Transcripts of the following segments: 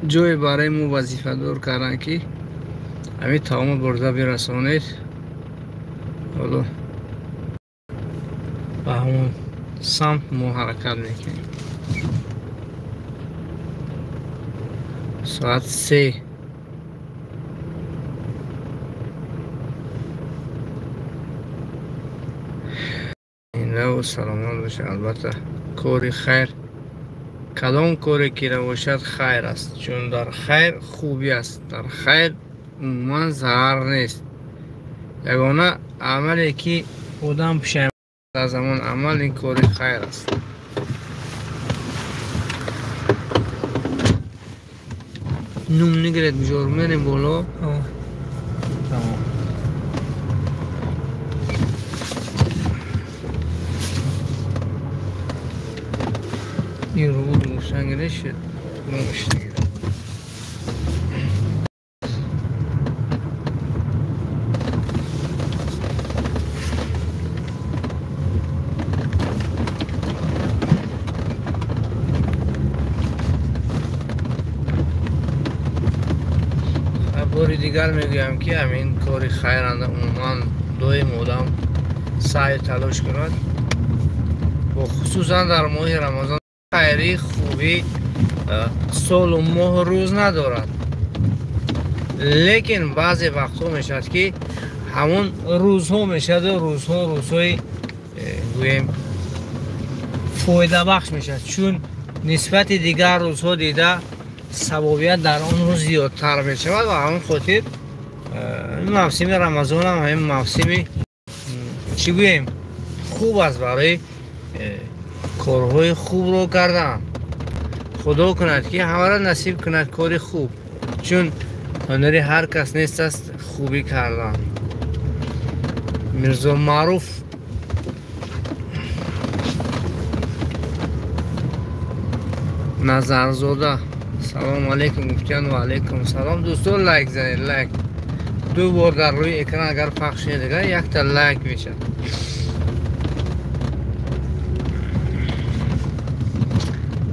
Ҷое барои мо вазифадор карданд, ки ҳамин таомо бурда бирасонед. Ҳоло ба ҳамон самт мо ҳаракат мекунем. Соат 3. Зиндаву саломат бошед. Албатта, кори хайр, кадом коре ки набошад, хайр аст, чун дар хайр хубӣ аст, дар хайр умуман зарар нест. Ягона амале ки одам пушаймон аз ҳамон амал, ин кори хайр аст. Нум нигиред, бижор мерем боло. Тамом. Ин рӯд мусангиреш нумш нигирад. Бори дигар мегӯям, ки ҳамин кори хайранда умуман доим одам саъю талош кунад, бо хусусан дар моҳи Рамазон. Хайри хубӣ солу моҳу рӯз надорад, лекин баъзе вақтҳо мешавад, ки ҳамон рӯзҳо мешаваду рӯзҳо рӯзҳои гӯем фоидабахш мешавад, чун нисбати дигар рӯзҳо дида савобият дар он рӯз зиёдтар мешавад. Ва ҳамон хотир мавсими Рамазонам ҳамин мавсими, чӣ гӯем, хуб аст барои корҳои хубро кардан. Худо кунад, ки ҳамаро насиб кунад кори хуб, чун ҳунари ҳар кас нест аст хубӣ кардан. Мирзо Маъруф Назарзода, салому алейкум гуфтиян. Ва алейкум салом. Дӯстон, лайк занед, лайк. Ду бор дар рӯи экран агар пахш шуд, дигар якта лайк мешавад.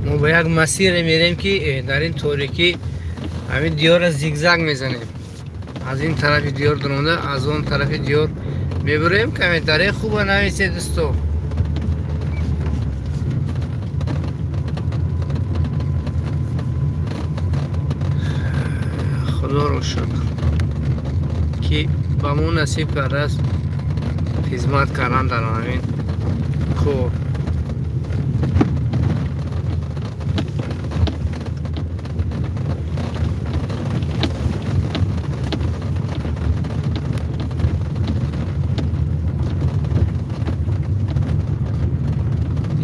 Мо ба як масире мерем, ки дар ин торикӣ ҳамин диёрро зигзаг мезанем. Аз ин тарафи диёр дуронда, аз он тарафи диёр мебурем. Комментарияи хуба нависед, дӯсто. Худоро шукр, ки ба мо насиб кардааст хизмат кардан дар ҳамин кор.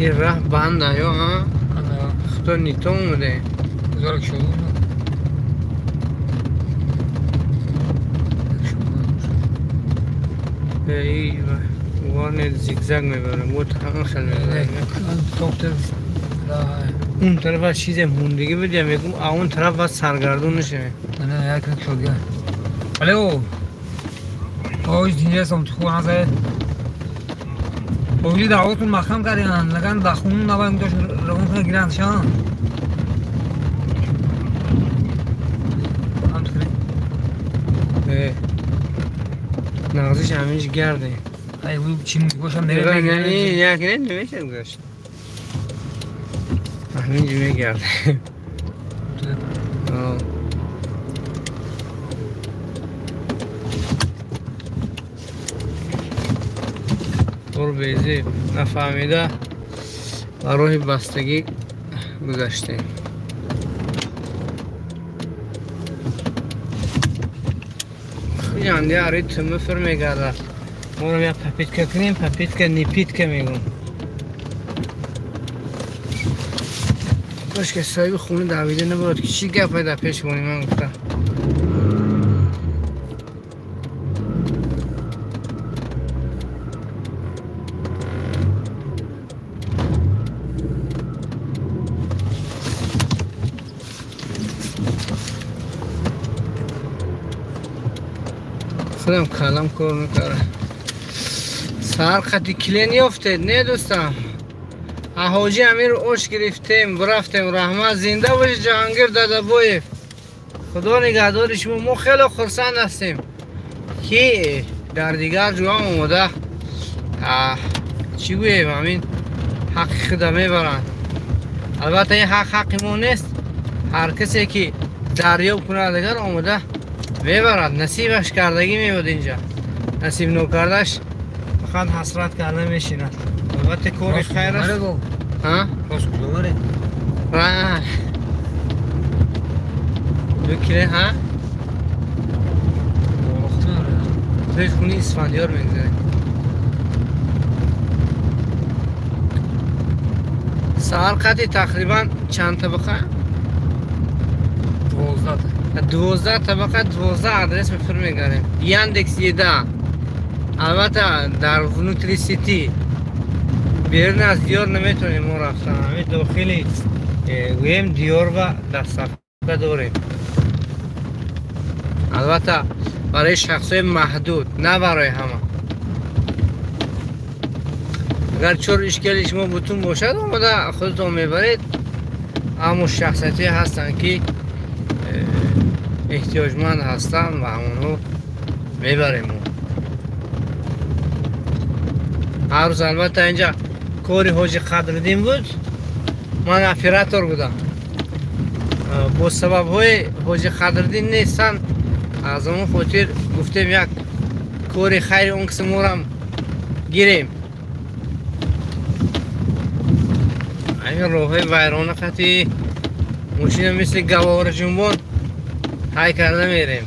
Ин раҳ банда ё худо нито омаде. Варне зигзаг мебарем, вот ҳамон хел мебарем. Он тараф чизе мондагӣ буд, я мегум, а он тараф баъд саргардон нашавем. Алло. Ой, зинда ту хуб. Оли даъвотун маҳкам кардиан, лаган ба хун набаем дошт равон кунад гирандшан. Нағзиш ҳаминш гарде. Ай, чӣ бошам. Як не намешад гузашт. Ҳаминҷ мегарде. Безӣ нафаҳмида ба роҳи бастагӣ гузаштем. Хуҷанди ари туми фир мегардад. Моро як попитка кунем, попитка непитка мегум. Кошка соҳиби хона давида набурад, ки чӣ гапе дар пеш мони ман гуфта. Худам калам кор мекард. Сар хати килен ёфтед, не дӯстам? Ҳоҷи Амир ош гирифтем, рафтем. Раҳмат, зинда боши, Ҷаҳонгир Дадабоев. Худо нигаҳдори шумо. Мо хеле хурсанд ҳастем ки дар дигар ҷоҳам омода чӣ гӯем, ҳамин ҳаққи худа мебаранд. Албатта ин ҳақ ҳаққи мо нест. Ҳар касе ки дарёб кунад агар омода мебарад, насибаш кардагӣ мебуд инҷа. Насиб нокардаш фақат ҳасрат карда мешинад. Албатта кори хайр аст. Ҳа? Ду кило ҳа? Туи хуни Исфандиёр мегузарем. Саҳар қати тақрибан чанд табақа? 12. 12 табақа, 12 адрес мефир мегарем. Яндекс Еда. Албатта дар внутри сети. Берун аз диёр наметавонем мо рафтан. Ҳамин дохили гӯем диёр ва доставка дорем. Албатта барои шахсҳои маҳдуд, на барои ҳама. Агар чор ишкали шумо бутун бошад, омода худатон мебаред. Аммо шахсиятҳое ҳастанд ки эҳтиёҷманд ҳастанд ва ҳамонҳо мебарем. Ҳар рӯз албатта инҷа кори ҳоҷи Қадриддин буд. Ман оператор будам. Бо сабабҳои ҳоҷи Қадриддин нестанд, аз он хотир гуфтем як кори хайри он киси морам гирем. Ҳамин роҳҳои вайрона қати мошина мисли гавораҷунбон ҳай карда мерем.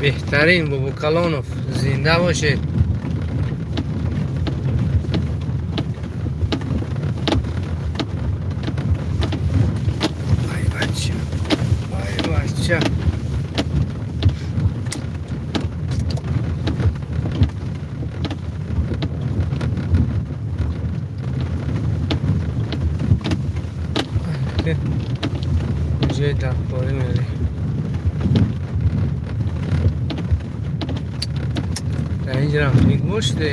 Беҳтарин Бобокалонов, зинда бошед. Ай бача, ай бача. Ҷои дарпорӣ мерем. Дар инҷа дег бошде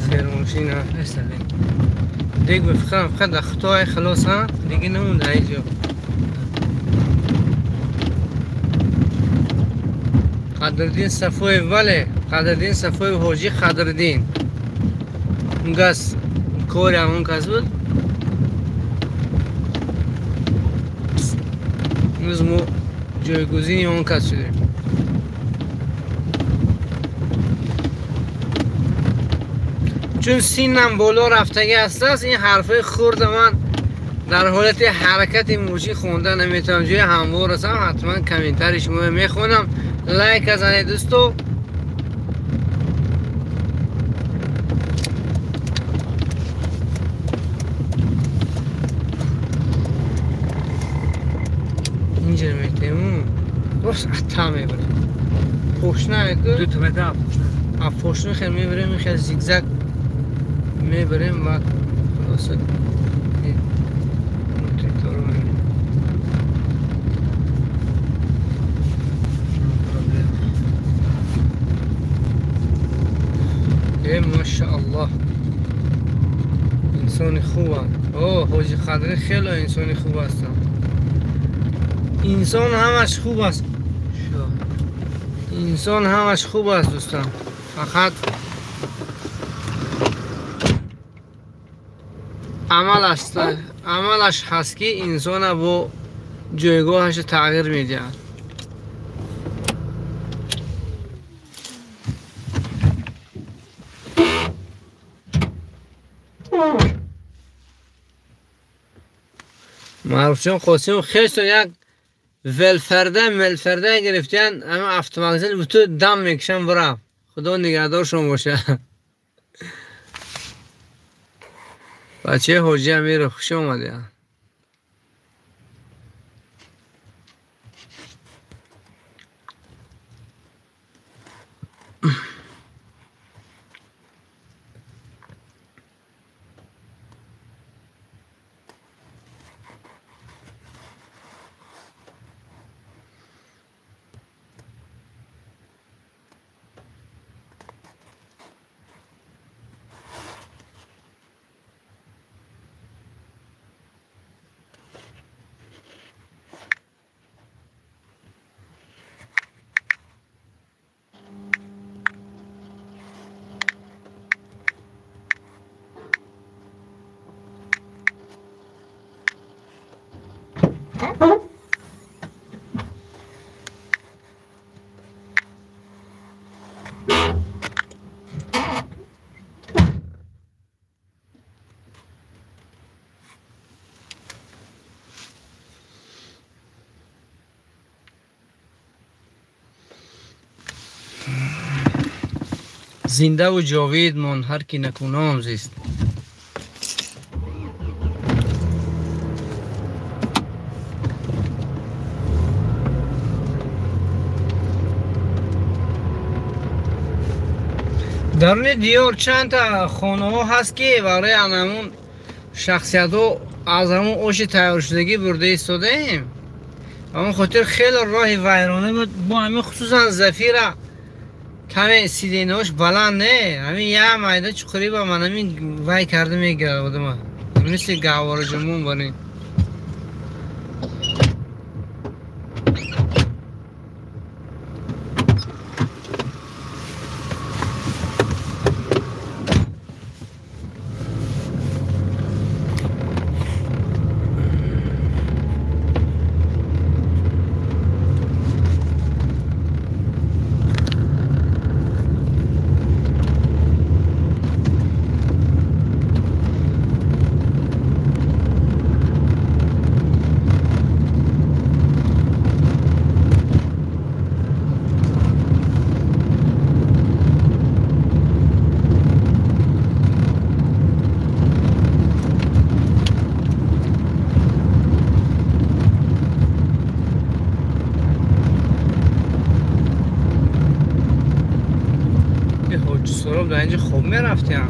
сермошина дег бификрам фақат дар хитои халос ҳа, дига намонда инҷо. Қадриддин Сафоев, бале, Қадриддин Сафоев, ҳоҷи Қадриддин. Он кас кори ҳамон кас буд. Имрӯз мо ҷойгузини он кас шудем. Чун синнам боло рафтагӣ ҳастааст, ин ҳарфҳои хурда ман дар ҳолати ҳаракати мошин хонда наметавонам. Ҷои ҳамвор ҳастам, ҳатман комментари шумо мехонам. Лайк занед дӯсто. Инҷа метем, рост ата мебарем. Пошна ку? Ду метр пошна. А пошна хел мебарем, хел зигзаг мебарем ва хулоса трактору мебарем. Машааллоҳ, инсони хубанд. О, ҳоҷи Қадри хеле инсони хуб ҳастанд. Инсон ҳамаш хуб аст. Инсон ҳамаш хуб аст дӯстон. Фақат амалаш ҳаст ки инсона бо ҷойгоҳаш тағйир медиҳад. Маъруфҷон Қосимов хештон як велфарда мелфарда гирифтиян, ҳама автомобил буту дам мекушам бирав. Худо нигаҳдоршон бошад. Бачаи ҳоҷи Амиров, хуш омадед. Зиндаву ҷовид мон ҳар ки накуном зист. Даруни диёр чандта хонаҳо ҳаст, ки барои анамун шахсиятҳо аз ҳамун оши тайёршудагӣ бурда истодаем. Ҳамон хотир хеле роҳи вайрона буд. Бо ҳамин хусусан Зафира каме сиденош баланд не, ҳамин як майда чуқурӣ ба ман ҳамин вай карда мегирад одама, мисли гаҳвораҷумон барин. Дар инҷа хоб мерафтем.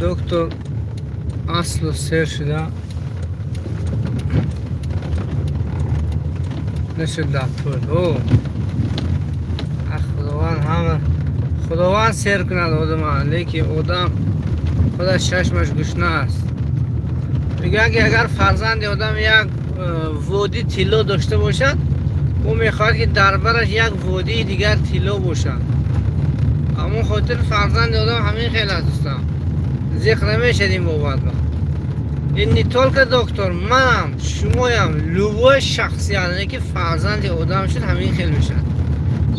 Доктор асло сер шуда нашуд дар пул. Худованд ҳама худованд сер кунад одама, лекин одам худаш чашмаш гушна аст. Мегӯянд, ки агар фарзанди одам як водии тилло дошта бошад, ӯ мехоҳад, ки дар бараш як водии дигар тилло бошад. Ҳамон хотир фарзанди одам ҳамин хел аст, дӯстам. Зиқ намешад ин бобат. Ин не только доктор, манам, шумоям, любой шахсият, ки фарзанди одам шуд, ҳамин хел мешавад.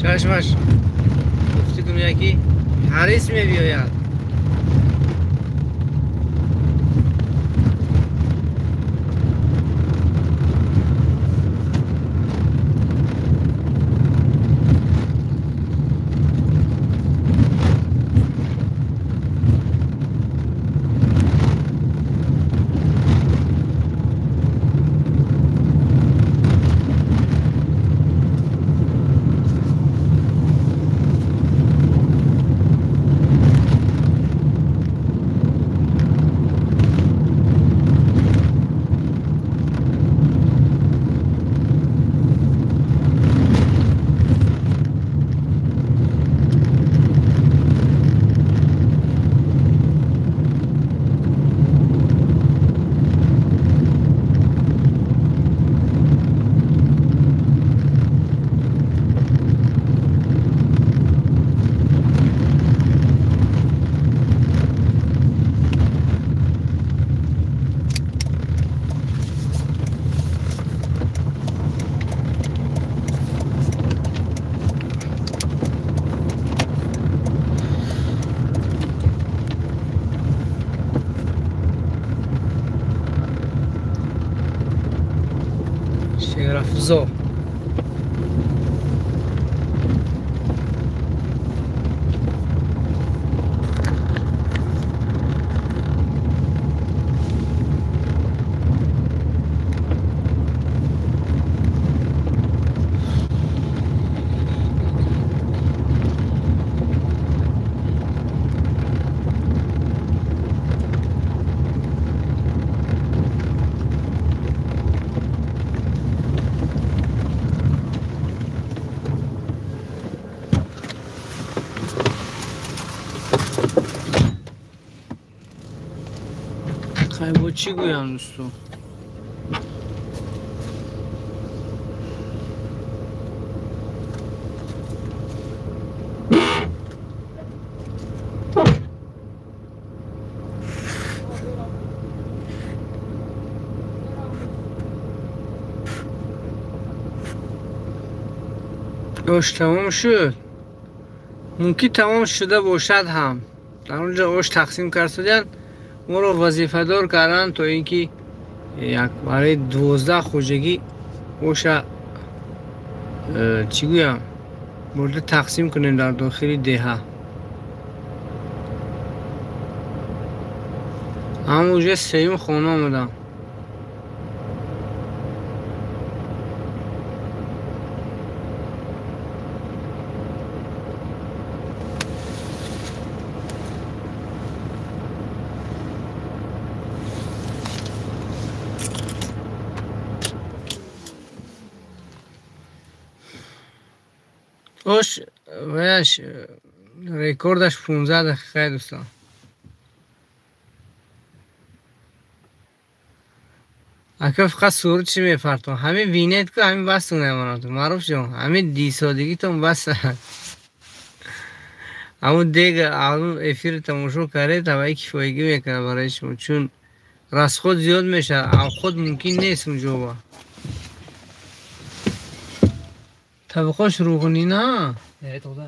Чашмаш ки ҳарис мебиёяд. Шерафзо. Бо чӣ гӯям, дӯсто? Ош тамом шуд. Мумкин тамом шуда бошад ҳам. Дар онҷо ош тақсим кард шуданд, моро вазифадор карданд то ин ки як барои 12 хоҷагӣ оша чӣ гӯям бурда тақсим кунем дар дохили деҳа. Ҳам уже сеюм хона омадам. Ош ваяш рекордаш 15 дақиқа дӯстон. Ака фақат сурат чӣ мефартон? Ҳамин винет ку ҳамин бастон намонатон. Маъруф ҷон, ҳамин дисодигитон бас. Ҳамун дег ҳамун эфир тамошо кардед, ҳаваи кифоягӣ мекунад барои шумо, чун расход зиёд мешавад, авқот мумкин нест унҷо ба. Табақош рӯғнӣ на? Не, тоза.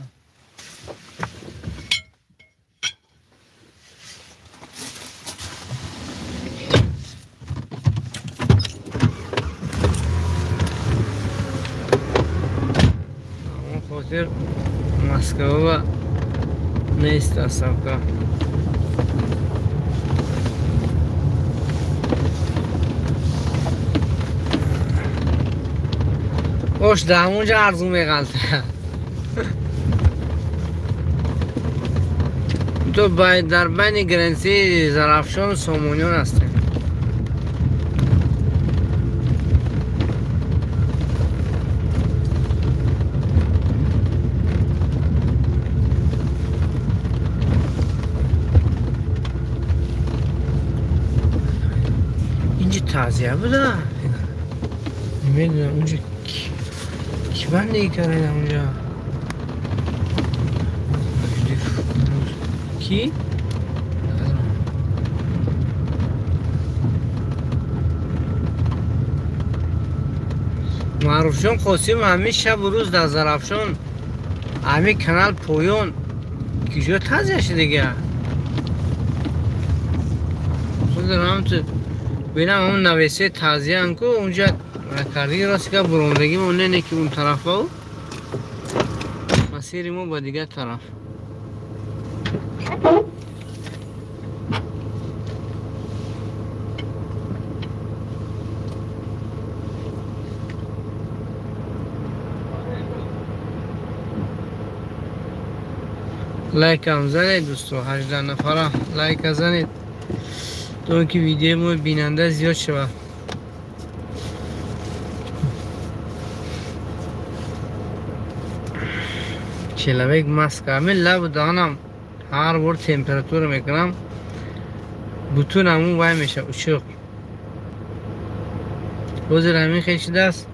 Он хотир Москва нест доставка. Ош дар ҳамонҷо арзун меғалтад. То дар байни границаи Зарафшону Сомониён ҳастем. Инҷа тазия буда? Намедонам унҷа ки бандагӣ кардем унҷа? Ки? Маъруфҷон Қосим ҳамин шабу рӯз дар Зарафшон, ҳамин канал поён киҷо тазия шудига? Худам ҳамту бинам ҳамун навесаи тазияам ку унҷа кардиги рости гап буромадагӣ мо не ки он тарафау масири мо ба дигар тараф. Лайкам занед дӯсто, 18 нафара лайка занед то ин ки видеои мо бинанда зиёд шавад. Человек маска. Ҳамин лабу даҳанам ҳар бор температура мекунам, бутун ҳамун вай мешавад, учуқ. Ҳозир ҳамин хел шудааст,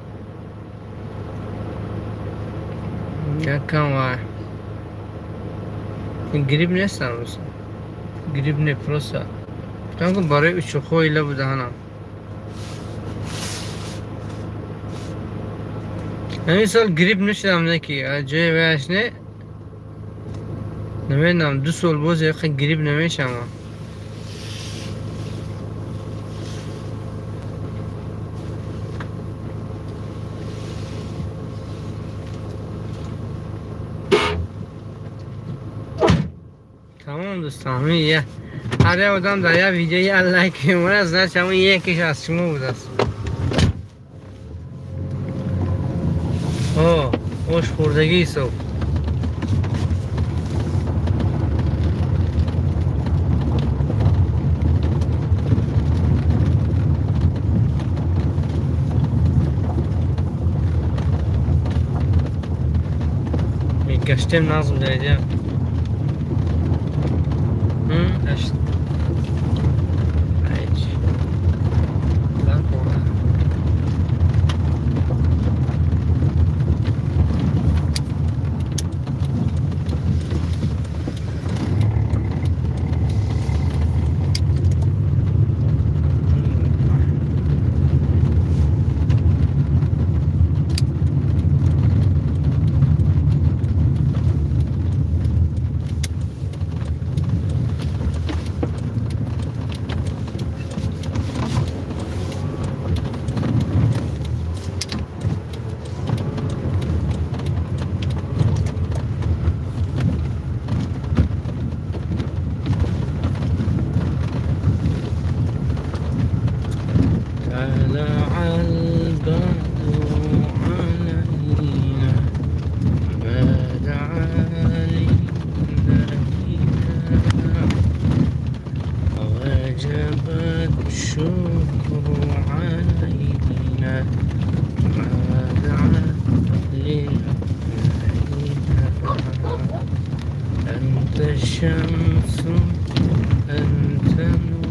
якам вай. Грипп нестам, грипп не, просто барои учуқҳои лабу даҳанам. Ҳамин сол грипп нашудам, не ки ҷои ваяш не, намедонам, 2 сол боз яқа грипп намешавам. Тамом дӯстон, ҳамин ҳар як одам дар як видео як лайк мемонад, значит ҳамон якеш аз шумо будааст. Ош хӯрдагӣ ҳисоб. Гаштем нағз будаида. Гашт. Айч. طلع البدر علينا ما دعا لله وجب الشكر علينا ما دعا لله. أنت الشمس أنت نور.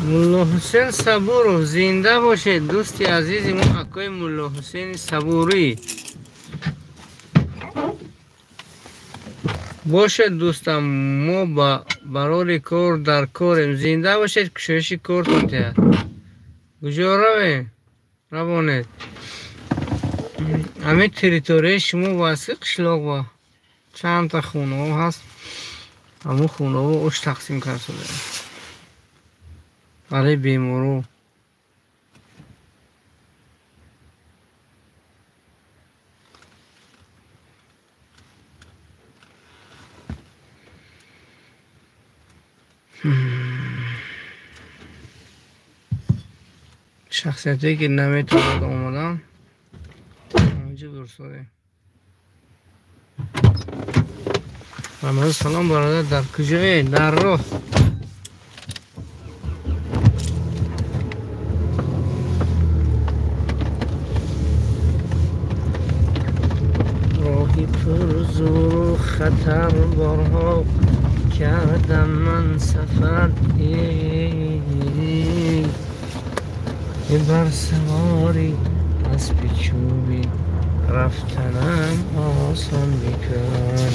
ملا حسین صبورов зинда бошед, дӯсти азизи мо акои Мулло Ҳусейни Сабурӣ бошед. Дӯстам, мо ба барори кор дар корем. Зинда бошед, кушоиши кортон теҳад. Куҷо равем? Равонед. Ҳамин территорияи шумо васеъ қишлоқ ба чандта хонаҳо ҳаст. Ҳамон хонаҳо ош тақсим кард шуда барои беморо. Шахсиятое ки наметавонад омадан, ҳаминҷо дурсодем. Рамазон салом бародар, дар куҷое? Дар роҳ. Роҳи пурзуру хатар борҳо кардам ман сафар, бар савори аспи чӯбӣ рафтанам осон бикун.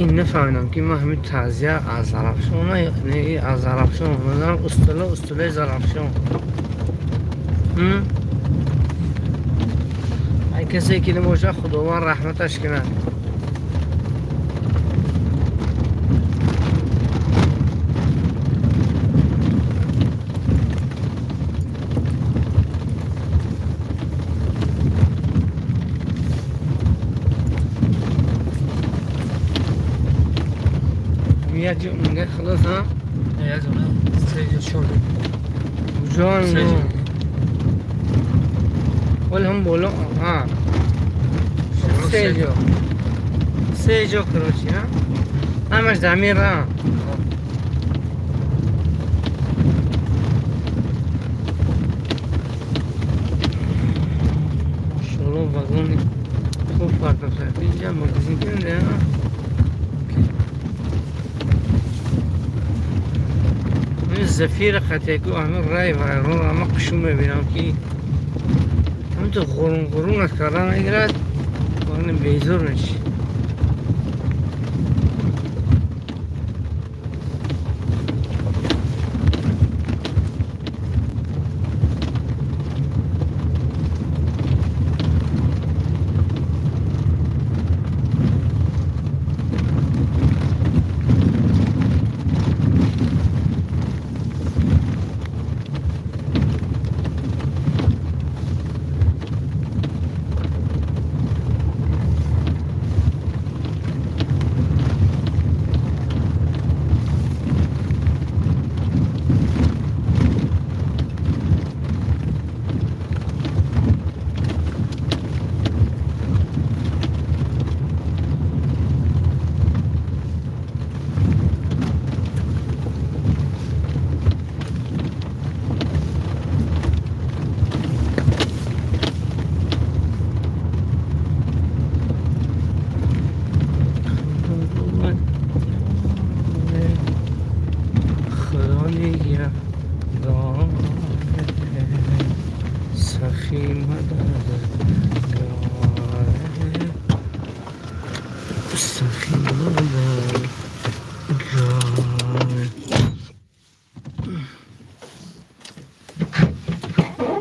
Ин нафаҳмидам ки ман ҳамин таъзия аз Зарафшон не, аз Зарафшон омадам. Устала усталаи Зарафшон. Ай касе ки набошад, Худованд раҳматаш кунад. یک جا مونده خلاص ها؟ یک جا نه، سه جا چهار جا. جان ولی هم بالا ها سه جا، سه جا کراچی ها همش زمین را. ماشاءالله وگون خوب پرداخته. اینجا مگزین کنده ها. زفیر خطیکو همه رای و رو همه قشون میبینم که همه تو غرون غرون از کردن میگیرد، واقعا بیزور میشی.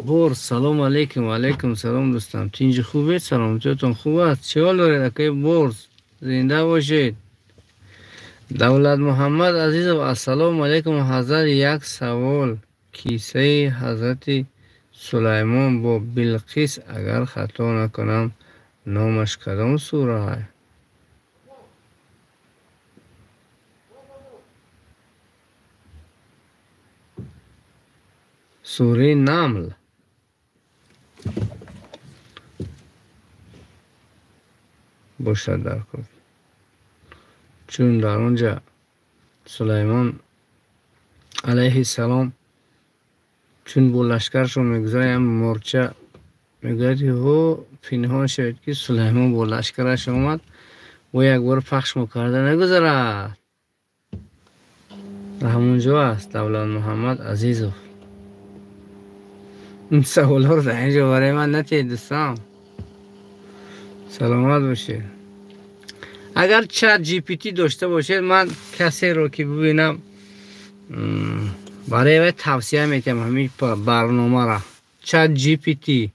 بور سلام علیکم. و علیکم سلام دوستم، تینج خوبه؟ سلامتیتون خوب است؟ چه حال دارید اکای بورس؟ زنده باشید. دولت محمد عزیز السلام علیکم. حضرت یک سوال، کیسه حضرت سلیمان با بلقیس اگر خطا نکنم نامش کدام سوره ہے؟ Сураи Намл. Бошад дар кор. Чун дар онҷа Сулаймон алайҳиссалом чун бо лашкаршон мегузарад, як морча мегӯяд ки ҳо пинҳон шавед ки Сулаймон бо лашкараш омад, ӯ як бор пахшмо карда нагузарад. Дар ҳамон ҷо аст Давлат Муҳаммад Азизов. Ин саволҳоро дар ин ҷо барои ман натиҳед дӯстон. Саломат бошед. Агар чат GPT дошта бошед, ман касеро ки бибинам барои вай тавсия метиҳам ҳамин барномаро. Чат GPT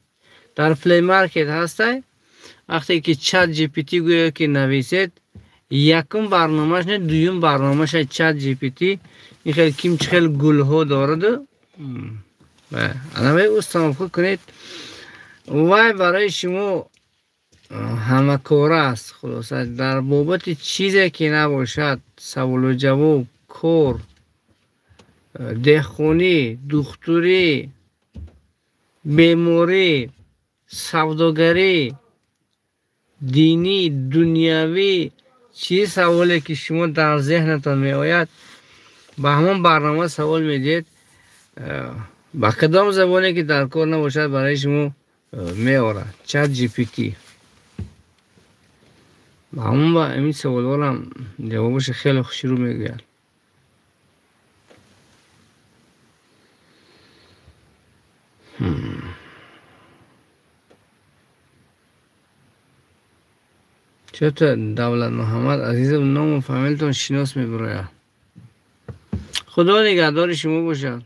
дар Play Market ҳастай. Вақте ки чат GPT гӯё ки нависед, якум барномаш не, дуюм барномаш чат GPT. Ин хел ким чӣ хел гулҳо дораду анавай установка кунед. Вай барои шумо ҳамакора аст. Хулоса дар бобати чизе ки набошад, саволу ҷавоб, кор, деҳқонӣ, духтурӣ, беморӣ, савдогарӣ, динӣ, дунявӣ, чӣ саволе ки шумо дар зеҳнатон меояд, ба ҳамон барнома савол медиҳед. Ба кадом забоне ки дар кор набошад барои шумо меорад. Чат GPT. Ба ҳамон ба ин саволҳоам ҷавобаш хеле хушрӯ мегӯяд. Чё-то Давлат Муҳаммад Азизов ному фамилтон шинос мебарояд. Худо нигаҳдори шумо бошад.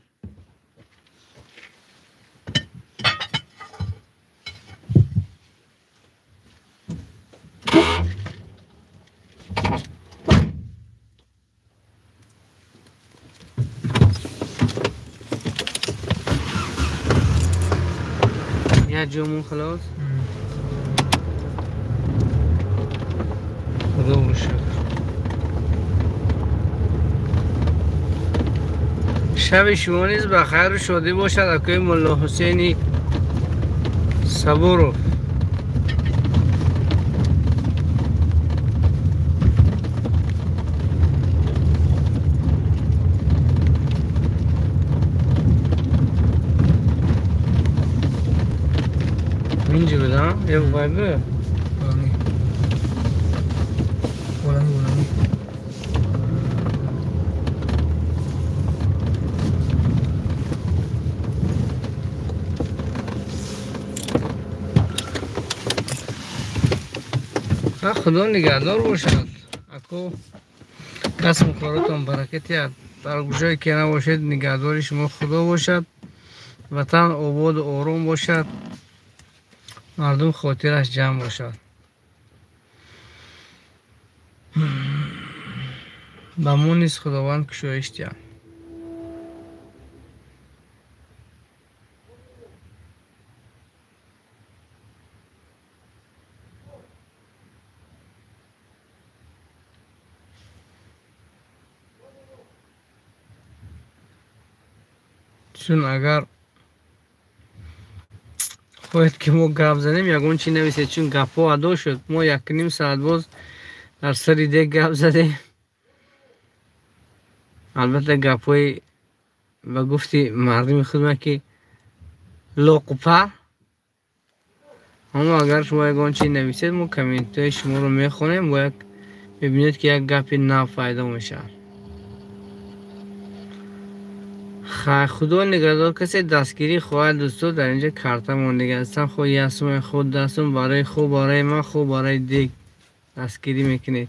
Як ҷомон халос? Худо бошад. Шаби шумо низ ба хайру шодӣ бошад, акои Мулло Ҳусейни Сабуров. Инҷи будам? Ё вай бу? Худо нигаҳдор бошад. Ако касбу коротон баракат диҳад. Дар ҷое ки набошед, нигаҳдори шумо Худо бошад. Ватан ободу ором бошад. Мардум хотираш ҷамъ бошад. Ба мо низ Худованд кушоиш диҳад. Чун агар хоҳед ки мо гап занем, ягон чи нависед, чун гапҳо адо шуд. Мо якним соат боз дар сари дег гап задем. Албатта гапҳои ба гуфти мардуми худма ки лоқупар. Аммо агар шумо ягон чи нависед, мо комментҳои шуморо мехонем ва як мебинед ки як гапи нав пайдо мешавад. Худо нигаҳдор, касе дастгирӣ хоҳад дӯсто, дар инҷа карта мондага ҳастам. Хо ясумай худ дастум барои хуб, барои ман хуб, барои дег дастгирӣ мекунед.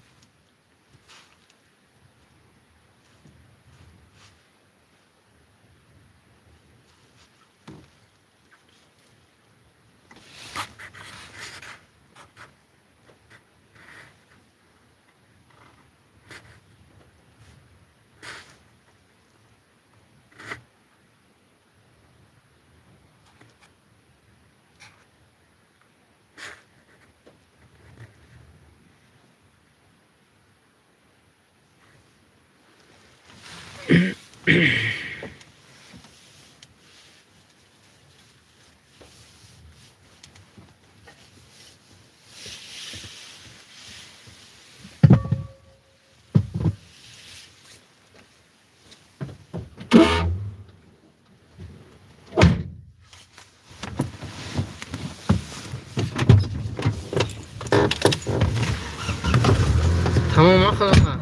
Тамом худо.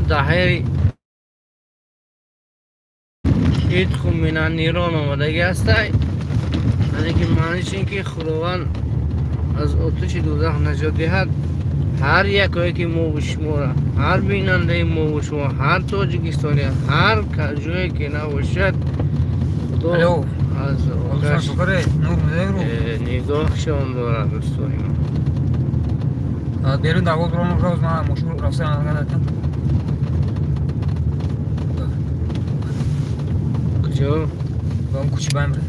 Даҳаи ид минан нирон омадагӣ ҳастай. Яъне ки маъниш ин ки Худованд аз оташи дӯзах наҷот диҳад ҳар якое ки мо шуморо, ҳар бинандаи мо шумо, ҳар тоҷикистони, ҳар ҷое ки набошад, Худо аз оташ нигоҳшон дорад дӯстони мо. Берун дарвоз баром роз ман мошин рафта анган. Куҷо? Ба он кӯчи бамре.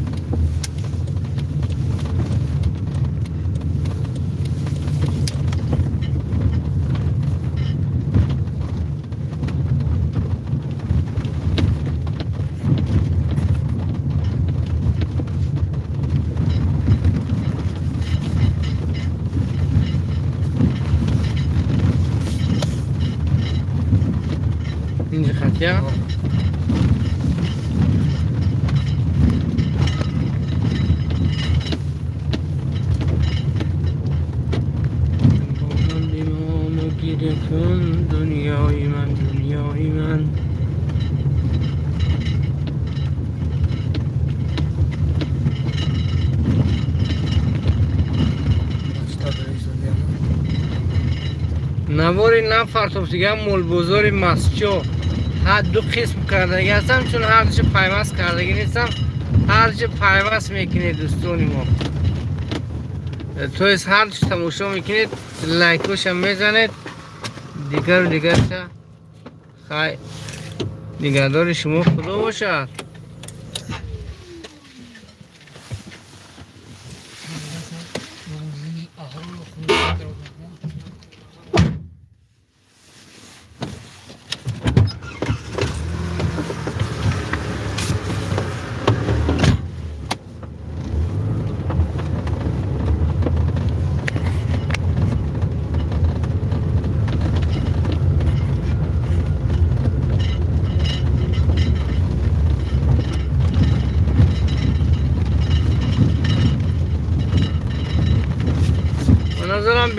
Инҷа хатия? دنیای من، دنیای من. навори нафартофтига молбозори масчо ҳар ду қисм кардагӣ ҳастам, чун ҳардушо пайваст кардагӣ нестам. Ҳардушо пайваст мекунед дӯстони мо, то есть ҳардушо тамошо мекунед, лайкоша мезанед, дигару дигарша. Хай, нигаҳдори шумо Худо бошад.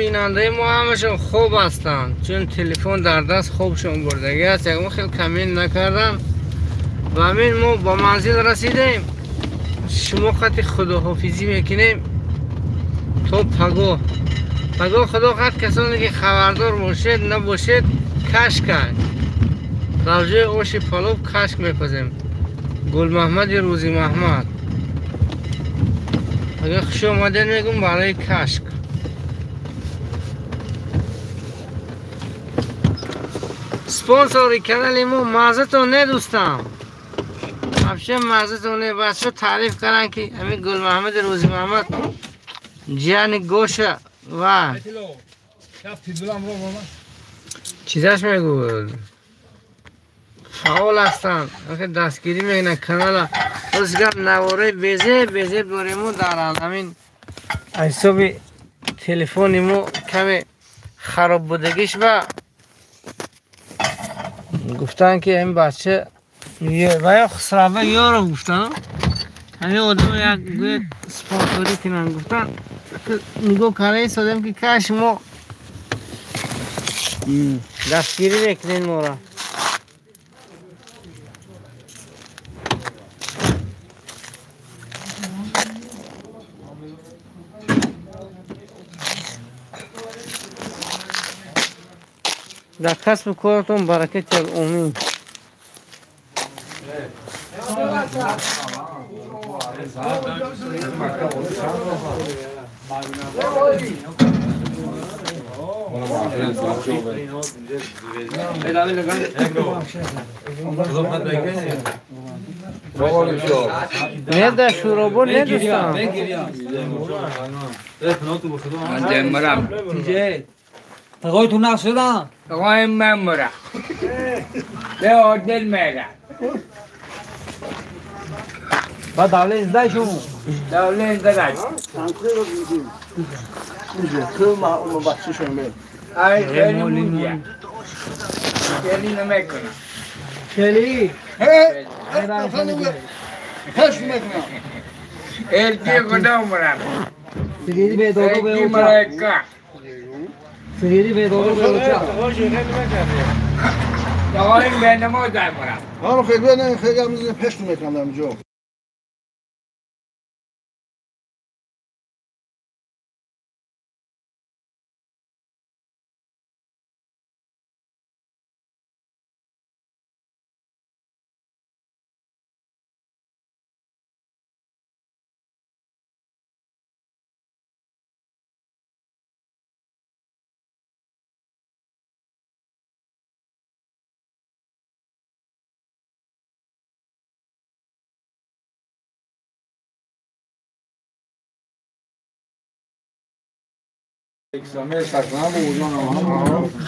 бинандаи мо ҳамашон хоб ҳастанд, чун телефон дар даст хобшон бурдагӣ аст, ягон хел камин накардан. Ва ҳамин мо ба манзил расидем. Шумо қати худоҳофизӣ мекунем то пагоҳ. Пагоҳ худо қат касоне ки хабардор бошед набошед, кашк кард. Дар ҷои оши палов кашк мепазем. Гулмаҳмади Рӯзи Маҳмад. Агар хуш омадед мегум барои кашк. Спонсори канали мо маззатон не дӯстам, вообще маззатон не. Бачаҳо таъриф карданд ки ҳамин Гулмаҳмади Рӯзи Маҳмад ҷияни гоша ва чизаш мегӯд фаъол ҳастанд, дастгирӣ мекунанд канала. Рост гап, навораи безеб безеб дорем мо дар ҳамин ҳисоби телефони мо каме хароб будагиш ва гуфтанд ки ин бача ва ё Хусрава ёров гуфтанд, Ҳамин одам як гӯяд спонсорӣ кунанд гуфтан нигоҳ карда истодем ки кай шумо дастгирӣ мекунед моро. Дар касбу коратон баракат як омин. Не дар Шӯробод не дӯстам. تقوی تو نقش شدم تقوی من مرا به عادل میرم با دولت زده شما دولت زده ای خیلی مونده خیلی نمیکنم خیلی الکی خدا مرم سیگیری به دارو به الکی اوچا ملائکه سیگیری به دارو به اوچا تقوی به نماز مرم آره خیلی نه خیلی هم پشت میکنم در اینجا.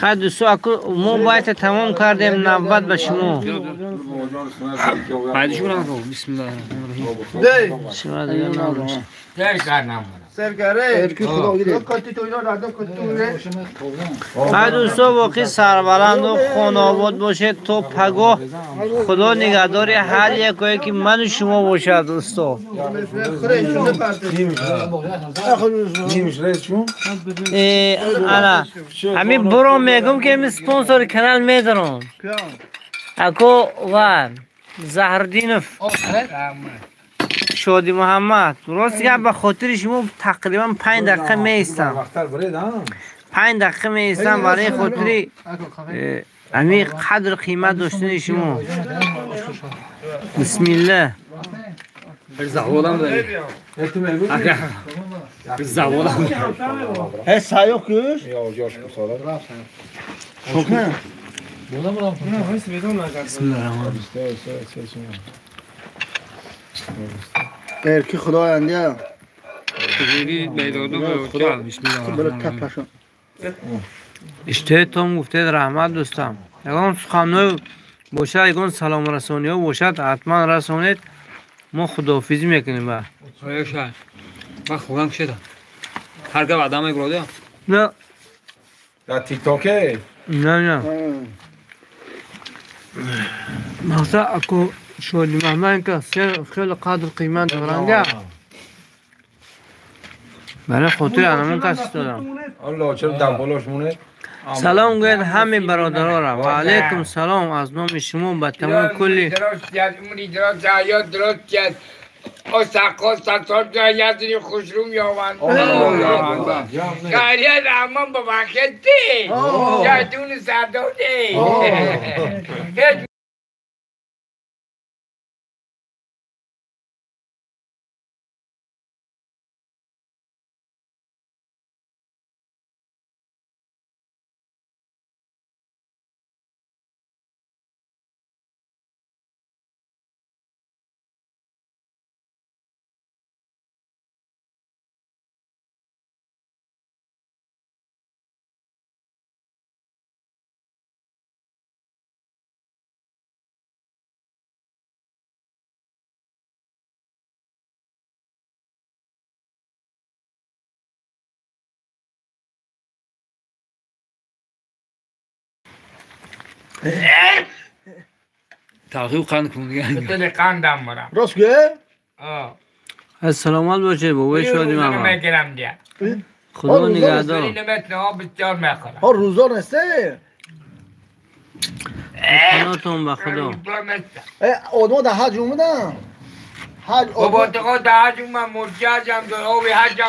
خیلی دوستو ما باید تمام کردیم نوبت به شما. بسم الله الرحمن الرحیم. شما دیگه نباشه. خیلی دوستا واقعی سربلند و خانواد باشه تا پگاه خدا نگهدار هر یکایی که من و شما باشد دوستا. همین برو میگم که همین سپانسر کانال میدارم اکو و زهردینف شادی محمد راست گفت به خاطر شما تقریبا 5 دقیقه میستم 5 دقیقه میستم برای خاطر همین قدر قیمت داشتن شما. بسم الله. Erki Xudoyanda. Иштиҳоятон гуфтед раҳмат дӯстам. Ягон суханҳо бошад, ягон саломрасониҳо бошад, ҳатман расонед. Мо худоҳофизӣ мекунем ба. Ман хӯрам шудам. Ҳар гап одам мебурад. Не. Дар ТикТоке? Не, не. Мақсад аку шоди ман ки хеле қадр қимат доранд. Барои хотири ҳамон кас истодам. Аллоҳ чаро дар болош монед? Салом гӯяд ҳамаи бародарора. Ва алайкум салом аз номи шумо ба тамоми кулли умри дроз ҳаёт дроз кард. Осақо сасор ҷоязини хушрӯ меёванд. Хайрият раҳмон ба вақти ҷайдуни сардоне. Ҳеҷ تاخیر قند کن دیگه. قندم برم. راست گه؟ آه. از سلامت باشه بابای شادی روزانه محمد. میگیرم دیگه. خدا نگهدار. نمیتونه آب بسیار میخورم. ها روزا نسته. پناهتون به خدا. آدم در حج اومدن. حج بابا تقا در حج اومد مرجع حجم داد آبی حجم.